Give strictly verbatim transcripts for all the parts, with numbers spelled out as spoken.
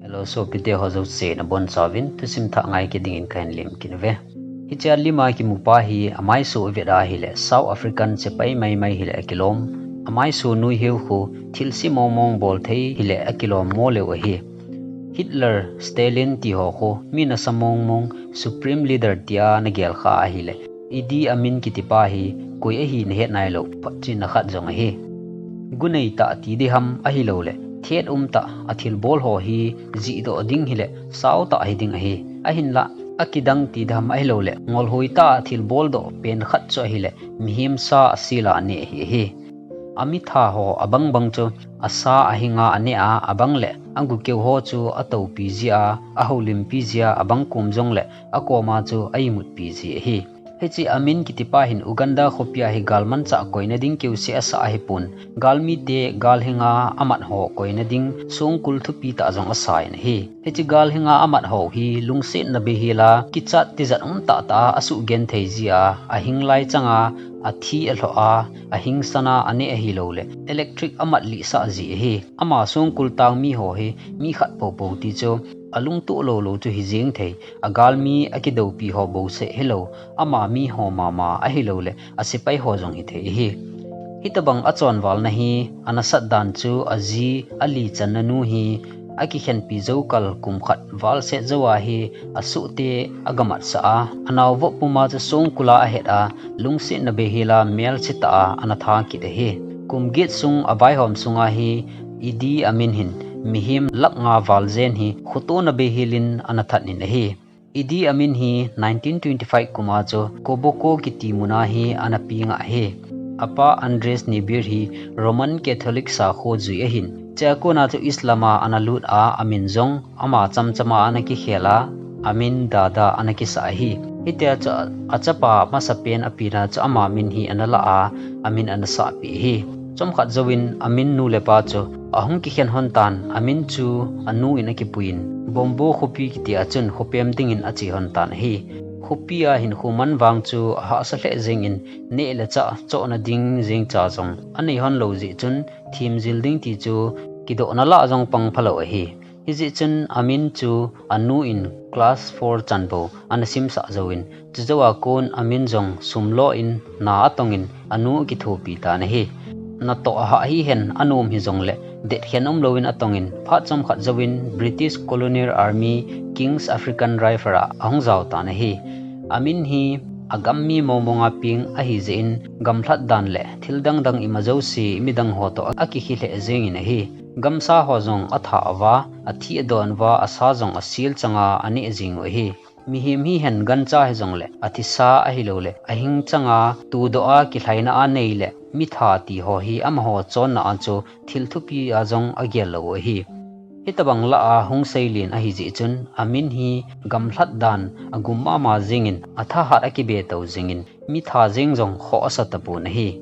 Hello, sopite ho jouse nabonchauvin thusim thah ngai kit dingin kahin lemkit uve. Hiche a lim a kimupa hi amaiso avet ahile South African sepai maimai hile akilom. Amaiso nui heu khu thilse mongmong bolthei hile akilom moleu ahi. Hitler, Stalin ti ho khu mi nasa mongmong, Supreme Leader tia nagel kha ahile Idi Amin kitipa hi koi ahi nahet nailou photchenna khat jong ahi. Gunei tah ti diham ahilouleh thet umtah a thilbol ho hi jihdoh ding hile saotah hiding ahi. Ahinlah akidang ti diham ahilouleh ngolhoi tah a thilboldoh pen khat chu ahile mihem sa asel a aneh ahi. Amitha ho abangbang chu asa ahinga aneh a, abangleh agukeu ho chu atoupi jia, ahoulimpi jia, abang kom jongleh akoma chu aimutpi ji ahi. Hiche Amin kitipa hin Uganda khopia hi galmanchah koina ding keuseh asah ahipon, galmite galhenga amat ho koina ding songkul thupi tah jong asan ahi. Hiche galhenga amat ho hi lungsetna beihela kichat tijat umtah tah a asuhgenthei jia, ahinglai changa athi alhoh a, ahingsana aneh ahilouleh electric amatlihsah ji ahi. Ama songkul tangmi ho hi mi khat poupou ti chu alungtoh loulou chu hijeng thei, agalmi akidoupi ho bouseh hilou, ama mi ho mama ahilouleh asepai ho jong hithei ahi. Hitobang achonvalna hi anasatdan chu aji alichanna nu hi akikhenpi joukal kum khat valset jou a hi asohte agamatsah a, anaovop puma chu songkul a ahet a, lungsetna beihela melsetah a anatha kit ahi. Kum get sung avaihom sunga hi Idi Amin hin mihem lakh nga val jen hi khotona beihelin anathat in ahi. Idi Amin hi nineteen twenty-five kum a chu Koboko kiti muna hi anapeng ahi. Apa Andres Nibir hi Roman Catholic sakho jui ahin, chua kona chu Islam a analut a, amin jong ama chamchama anakikhel a, Amin Dada anakisah ahi. Hitia chu achapa masapen apena chu ama min hi analah a, amin anasahpeh ahi. Chomkhat jouvin Amin nu le pa chu ahung kikhen lhon tan, Amin chu anu in akipuiyin Bombo khopi kitia chun khopem dingin ache lhon tan ahi. Khopia hinkho manvang chu ahahsa lheh jengin, neh le chah chohna ding jengcha jong anei lhon lou jeh chun themjil ding ti chu kidohna lah jong pang phalou ahi. Hijeh chun Amin chu anu in class four chanbou anasimsah jouvin, chujouva kon Amin jong sum loh in na atongin anu akithopi tan ahi. Natoh ahah hihen anom hijongleh detkhen umlouvin atongin, phat chomkhat jouvin British Colonial Army King's African Rifle a ahung jao tan ahi. Amin hi agam mi mongmonga peng ahijeh in gamlhat dan le thil dangdang ima jouse midang ho toh akikhel lheh jengin ahi. Gamsa ho jong athah uva, athi adon uva, asa jong asel changa aneh jeng u ahi. Mihem hihen gancha hijongleh athisa ahilouleh ahing changa tudoh a kilhaina anei le mitha ti ho hi amaho chonna a chu thil thupi a jong agel lou u ahi. Hitobang lah a hung seilen ahijeh chun Amin hi gamlhat dan agum mama jengin, athahat akibe tou jengin, mitha jeng jong khoh asa tapon ahi.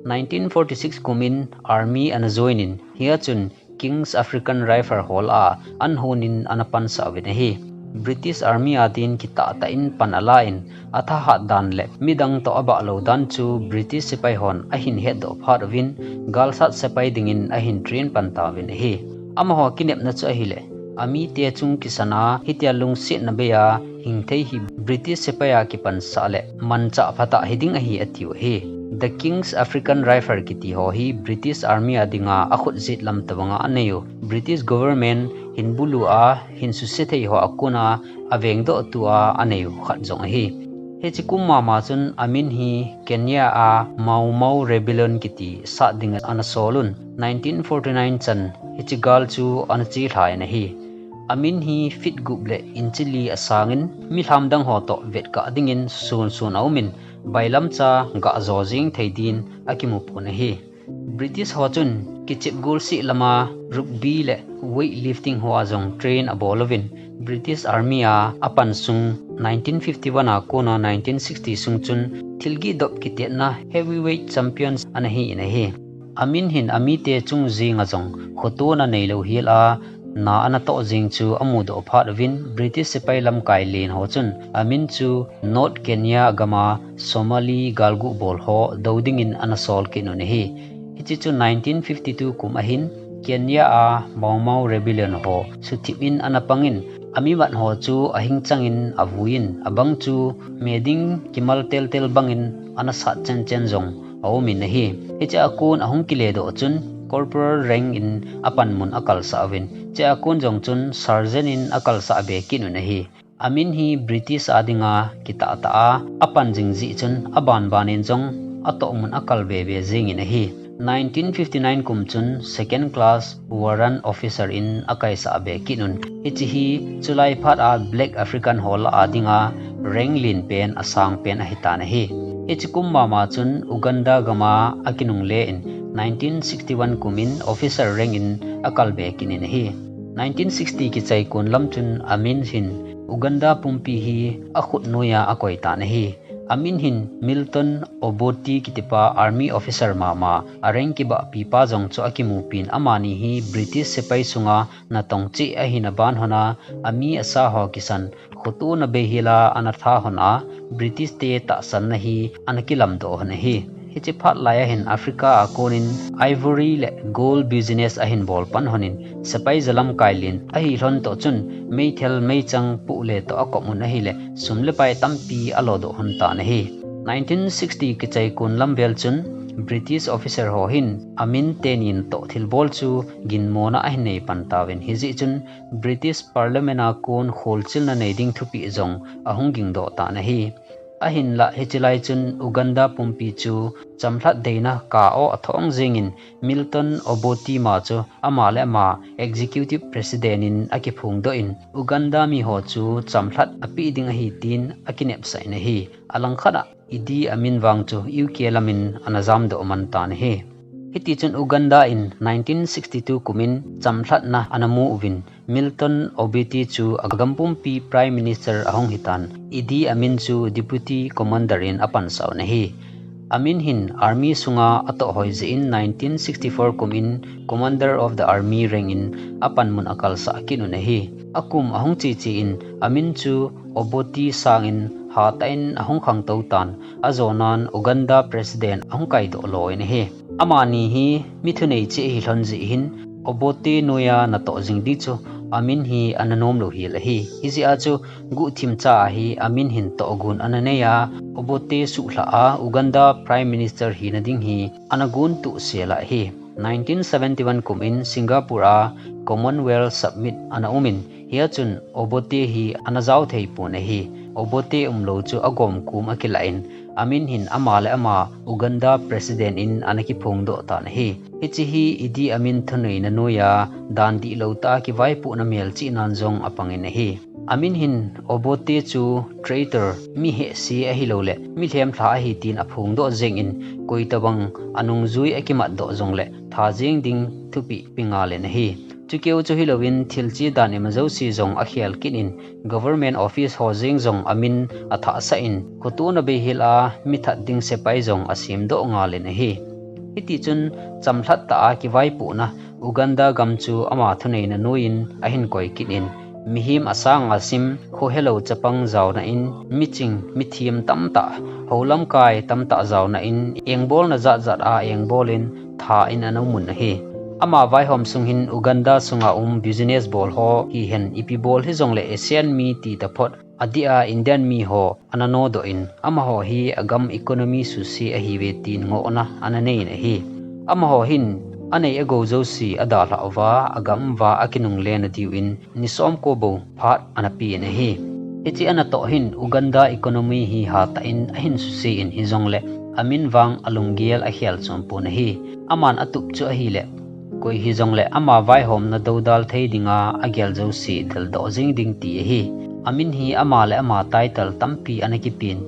Nineteen forty-six kum in army ana join in, hia chun King's African Rifle hol a anhonin anapansah uvin ahi. British Army a din kitahtah in pan ala in, athahat dan le midang toh abah lou dan chu British sepai hon ahin hetdoh phat uvin, galsat sepai dingin ahin train pan tauvin ahi. Amaho kinepna chu ahileh, amite chung kisana hitia lungsetna beia hingthei hi British sepai a kipansah leh manchah phatah hiding ahi atiu ahi. The King's African Rifle kiti ho hi British Army a dinga akhutjet lam tobanga aneiu, British government hin bulu a hin suse thei ho akona avengdoh tua aneiu khat jong ahi. Hiche kum mama chun Amin hi Kenya a Mau Mau Rebellion kiti sat dinga anasol un, nineteen forty-nine chan hiche gal chu anachelha in ahi. Amin hi feet gup le inch li asangin, milham dang ho toh vetkah dingin sunsun aumin, bailamcha gahjo jeng thei din akimupon ahi. British ho chun kichep golseh lama rugby le weightlifting hoa jong train abol uvin, British Army a apan sung nineteen fifty-one a kona nineteen sixty sung chun thilgihdop kitetna heavyweight champions anahin ahi. Amin hin amite chung jenga jong khotona neilou hel a, na anatoh jeng chu amudoh phat uvin, British sepai lamkai len ho chun Amin chu North Kenya gama Somali galguh bol ho dou dingin anasol kit un ahi. Hiche chu nineteen fifty-two kum ahin, Kenya a Mau Mau Rebellion ho suthip in ana pangin, amivat ho chu ahing changin avuiyin, abang chu meding kimal teltel bangin ana sat chenchen jong aumin ahi. Hiche a kon ahung kiledoh chun corporal rank in apanmun akalsah uvin, hiche a kon jong chun sergeant in akalsah be kit un ahi. Amin hi British a dinga kitah tah a apan jing jeh chun abanban in jong atohmun akal veve jingin ahi. Nineteen fifty-nine kum chun second class warrant officer in akaisah be kit un. Hiche hi chulai phat a Black African ho lah a dinga rank lenpen asangpen ahitan ahi. Hiche kum mama chun Uganda gam a akinungle in nineteen sixty-one kum in officer rank in akal be kit in ahi. Nineteen sixty kichai kon lam chun Amin hin Uganda pumpi hi akhut noiya akoitan ahi. Amin hin Milton Obote kitipa army officer mama, arank kibahpipa jong chu akimupin, amani hi British sepai sunga natong cheh ahina ban hon a, ami asa ho kisan, khotona beihel a ana tha hon a, British te tahsanna hi ana kilamdoh hon ahi. Hiche phat lai ahin Africa a konin ivory le gold business ahin bol pan honin, sepai jalamkai len ahi lhon toh chun meithal meichang poh le toh akop un ahile sum le pai tampi alodoh hon tan ahi. Nineteen sixty kichai kon lam vel chun British officer ho hin Amin teni natoh thilbol chu ginmona ahin nei pan tauvin, hijeh chun British Parliament a kon kholchilna nei ding thupeh jong ahung gingdoh tan ahi. Ahinlah hiche lai chun Uganda pumpi chu chamlhat deina kah a athong jingin Milton Obote ma chu ama le ama Executive President in akiphongdoh in Uganda mi ho chu chamlhat apeh ding ahi tin akinepsah in ahi. Alangkhat a Idi Amin vang chu U K lamin ana jamdoh man tan ahi. Hitichun Uganda in nineteen sixty-two kumin chamlhatna ana mu uvin, Milton Obote chu agam pumpi Prime Minister ahung hitan, Idi Amin chu Deputy Commander in apansah un ahi. Amin hin Army sunga atoh hoi jeh in nineteen sixty-four kumin Commander of the Army rank in apanmun akalsah kit un ahi. Akum ahung cheche in Amin chu Obote sangin hatah in ahung khangtou tan, ajonan Uganda President ahung kaidoh lo in ahi. Amani hi mi thunei cheh ahi lhon jeh hin Obote noiya natoh jing ding chu Amin hi ana nom lou hel ahi. Hijeh a chu guhthim cha a hi Amin hin tohgon ana nei a, Obote suhlhah a Uganda Prime Minister hina ding hi ana gontoh sel ahi. Nineteen seventy-one kumin Singapore a Commonwealth Summit ana umin, hia chun Obote hi ana jao thei pon ahi. Obote umlou chu agomkom akilah in, Amin hin ama le ama Uganda President in ana kiphongdoh tan ahi. Hiche hi Idi Amin thuneina noiya dan dihlou tah a kivaipohna melchihnan jong apangin ahi. Amin hin Obote chu traitor, mi hehse ahilouleh mi lhemlha ahi tin aphongdoh jengin, koitabang anungjui akimatdoh jongleh tha jeng ding thupeh pe ngal in ahi. Chukeu chu hilouvin thil che dan ima jouse jong akhel kit in, government office ho jeng jong Amin athahsah in, khotona beihel a mi that ding sepai jong asemdoh ngal in ahi. Hitichun chamlhat tah a kivaipohna Uganda gam chu ama thuneina noiyin ahin koi kit in, mihem asang asim, khohelou chapang jaona in, miching mithem tamtah, houlamkai tamtah jaona in, engbolna jatjat a engbol in, tha in ana um un ahi. Ama vaihom sung hin Uganda sunga um business bol ho hihen, ipi bol hijongleh ASEAN mi ti taphot, adeh a Indian mi ho ana nodoh in, amaho hi agam economy suse ahiuve tin ngohna ana nei in ahi. Amaho hin anei agou jouse adalhah uva, agam uva akinungle nadiu in, ni somko bou phat ana pe in ahi. Hiche anatoh hin Uganda economy hi hatah in ahin suse in, hijongleh Amin vang alunggel akhel chom pon ahi. Aman atup chu ahileh, koi hijongleh ama vaihomna doudal thei dinga agel jouse deldoh jing ding ti ahi. Amin hi ama le ama title tampi ana kipen,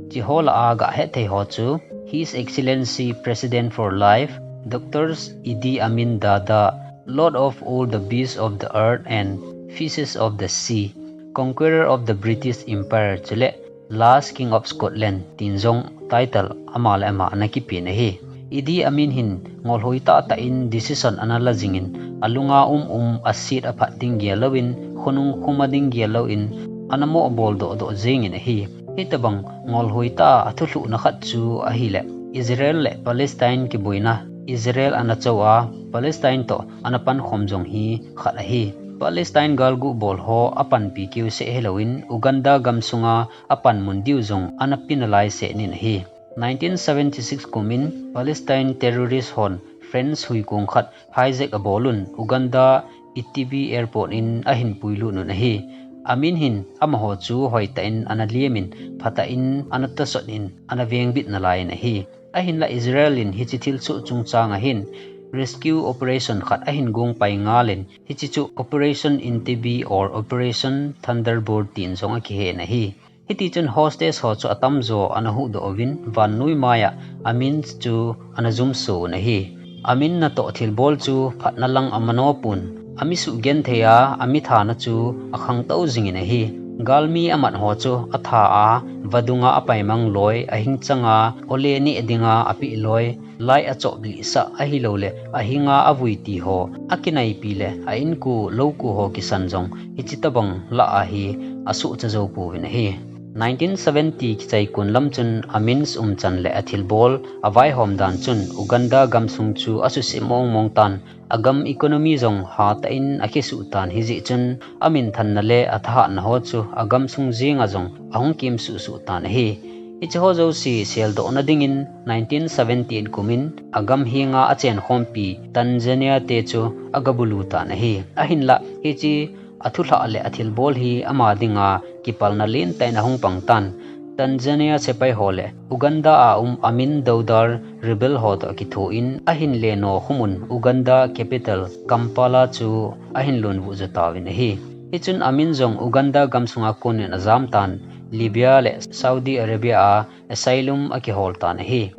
hicheho lah a gah hethei ho chu His Excellency President for Life, Doctor Idi Amin Dada, Lord of all the beasts of the earth and fishes of the sea, Conqueror of the British Empire chuleh Last King of Scotland tin jong title ama le ama ana kipen ahi. Idi Amin hin ngolhoi tahtah in decision ana la jingin, alunga um um aset aphat ding gel louvin, khonung khoma ding gel louvin, ana moh boldoh doh jengin ahi. Hitobang ngolhoi tah a thulhuhna khat chu ahileh, Israel le Palestine kiboina Israel ana cho a, Palestine toh ana pankhom jong hi khat ahi. Palestine galgu bol ho apanpi kiu seh hilouvin, Uganda gamsunga apanmun diu jong ana pi nalai seh nin ahi. Nineteen seventy-six kumin Palestine terrorist hon French huikong khat hijack abolun, Uganda Entebbe airport in ahin puilut un ahi. Amin hin amaho chu hoitah in ana liamin, phatah in ana tasot in, ana vengbit nalai in ahi. Ahinla Israel in hiche thilsoh chungchang ahin rescue operation khat ahin gong pai ngalin, hiche chu Operation Entebbe or Operation Thunderbolt tin jong akihen ahi. Hiti chun hostage ho chu atamjo ana huhdoh uvin, vannoi maiya Amin chu ana jumso un ahi. Amin natoh thilbol chu phatna lang amano pon, ami suhgenthei a, ami thana chu akhangtou jingin ahi. Galmi amat ho chu atha a, vadunga apaimang loi, ahing changa ole neh dinga apeh loi, light achop lihsah ahilouleh ahinga avui ti ho akinaipi le a inko louko ho kisan jong hiche tobang lah a hi asohcha jou pouvin ahi. Nineteen seventy kichai kon lam chun Amin's umchan le athilbol avaihom dan chun Uganda gamsung chu asuse mongmong tan, agam economy jong hatah in akisuh tan, hijeh chun aminthanna le athahatna ho chu agamsung jenga jong ahung kimsuhsuh tan ahi. Hiche ho jouse seldohna dingin nineteen seventy-eight kumin agam henga achenkhompi Tanzania te chu agabulu tan ahi. Ahinla hiche athulhah le athilbol hi ama dinga kipalna lentah in ahung pang tan. Tanzania sepai ho le Uganda a um Amin Daudar rebel ho toh kithoin ahin leno khumun Uganda capital Kampala chu ahin lonvuh jo tauvin ahi. Hichun Amin jong Uganda gamsunga konin ajam tan, Libya le Saudi Arabia a asylum akihol tan ahi.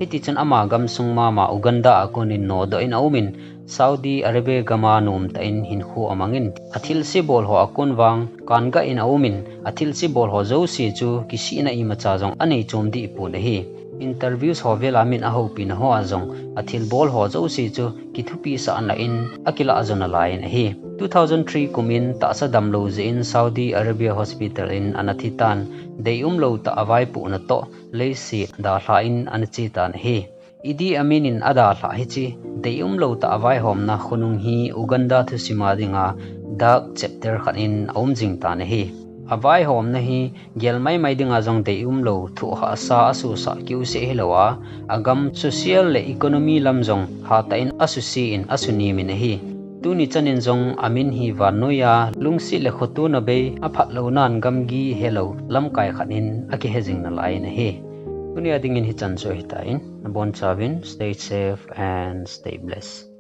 Hiti chun ama gamsung mama Uganda a konin nodoh in aumin, Saudi Arabia gama nomtah in hinkho amangin, athilse bol ho akon vang kangah in aumin, athilse bol ho jouse chu kisihna imacha jong anei chom deh pon ahi. Interviews ho vela min ahoupina hoa jong athilbol ho jouse chu kithupisahna in akilah jo nalai in ahi. Two thousand three kumin tahsa damlou jeh in Saudi Arabia hospital in ana thi tan, deiumlou tah a avaipohna toh leiset dalha in ana che tan ahi. Idi Amin in adalhah hiche deiumlou tah a vaihomna khonung hi Uganda thusima dinga dark chapter khat in aum jing tan ahi. Avaihomna hi gel maimai dinga jong deiumlou thohhahsa asosah kiuseh hilou a, agam social le economy lam jong hatah in asuse in asunem in ahi. Tuni chanin jong Amin hi vannoiya lungset le khotona bei aphatlou nan gamgi helou lamkai khat in akihe jing nalai in ahi. Tunia dingin hichan chu ahitan, nabonchauvin stay safe and stay blessed.